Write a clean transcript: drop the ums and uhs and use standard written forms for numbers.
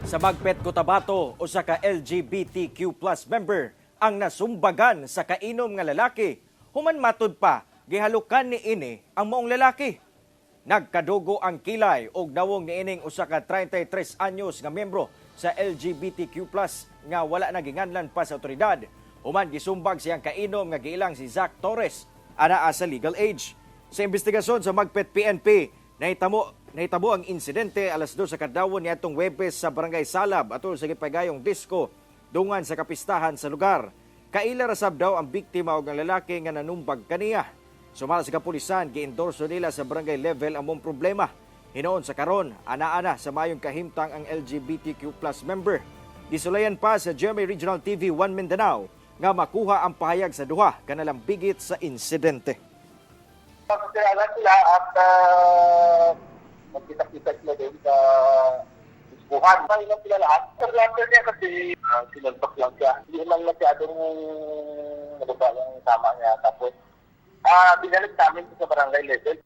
Sa Magpet, Cotabato, usa ka LGBTQ+ member ang nasumbagan sa kainom nga lalaki. Human matud pa, gihalukan ni ini ang maong lalaki. Nagkadugo ang kilay og nawong niining usa ka 33 anyos nga miyembro sa LGBTQ+ nga wala na ginganlan pa sa otoridad. Human gisumbag siyang kainom nga giilang si Zach Torres anaa sa legal age. Sa investigasyon sa Magpet PNP, nahitabo ang insidente alas 2 sa kadlawon niadtong Webes sa Barangay Salab atol sa gipagayong disco dungan sa kapistahan sa lugar. Kaila ra sab daw ang biktima og ang lalaki nga nanumbag kaniya. Sumala sa kapulisan, giendorso nila sa barangay level ang maong problema. Hinuon sa karon, anaa sa mayong kahimtang ang LGBTQ+ member. Gisulayan pa sa GMA Regional TV 1 Mindanao nga makuha ang pahayag sa duha kanalambigit sa insidente. Pagkakilala sila at nagkita-kita sila doon sa diskuhan. Ilan sila lahat. Sir niya kasi sinalpak lang siya. Hindi man masyadong nababa yung tama niya. Tapos, binalik namin sa barangay level.